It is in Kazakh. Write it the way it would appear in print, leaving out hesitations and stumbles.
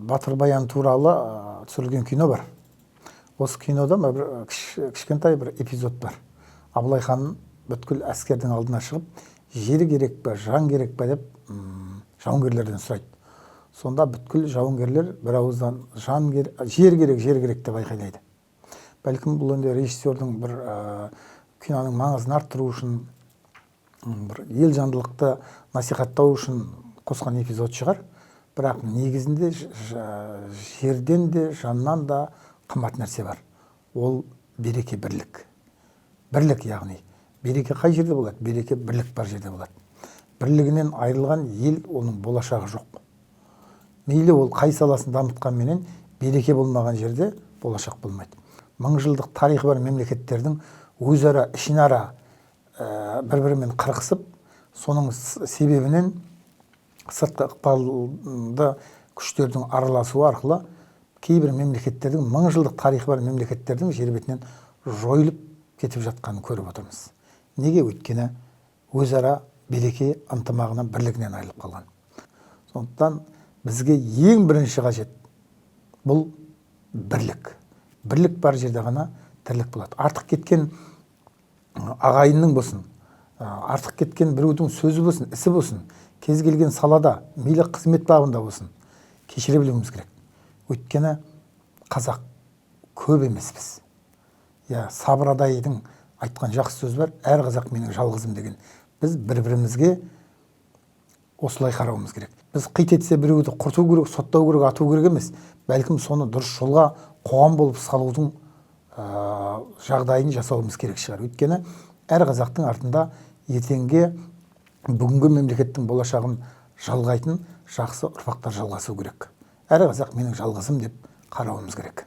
Батыр Баян туралы түсірілген кино бар. Осы кинода мына бір кішкентай бір эпизод бар. Абылай хан бүткіл әскердің алдына шығып, жер керек пе, жан керек пе деп жауынгерлерден сұрайды. Сонда бүткіл жауынгерлер бір ауыздан жан жер керек, жер керек деп айқайлайды. Бәлкім, бұл енді режиссердің бір киноның маңызын арттыру үшін, бір ел жандылықты насихаттау үшін қосқан эпизод шығар. Бірақ негізінде жерден де, жаннан да қымбат нәрсе бар. Ол береке, бірлік. Бірлік, яғни береке қай жерде болады? Береке бірлік бар жерде болады. Бірлігінен айырылған ел, оның болашағы жоқ. Мейлі ол қай саласын дамытқанменен, береке болмаған жерде болашақ болмайды. Мың жылдық тарихы бар мемлекеттердің өзара, ішінара бір бірімен қырқысып, соның себебінен сыртқы ықпалды күштердің араласуы арқылы кейбір мемлекеттердің, мың жылдық тарихы бар мемлекеттердің жер бетінен жойылып кетіп жатқанын көріп отырмыз. Неге? Өйткені өзара береке, ынтымағынан, бірлігінен айырылып қалған. Сондықтан бізге ең бірінші қажет бұл бірлік. Бірлік бар жерде ғана тірлік болады. Артық кеткен ағайынның болсын, артық кеткен біреудің сөзі болсын, ісі болсын, кез келген салада, мейлі қызмет бабында болсын, кешіре білуіміз керек. Өйткені қазақ көп емеспіз. Иә, Сабыр Адайдың айтқан жақсы сөзі бар: «Әр қазақ менің жалғызым» деген. Біз бір бірімізге осылай қарауымыз керек. Біз қит етсе біреуді құрту керек, соттау керек, ату керек емес, бәлкім, соны дұрыс жолға қоғам болып салудың жағдайын жасауымыз керек шығар. Өйткені әр қазақтың артында ертеңге бүгінгі мемлекеттің болашағын жалғайтын жақсы ұрпақтар жалғасу керек. Әр қазақ менің жалғызым деп қарауымыз керек.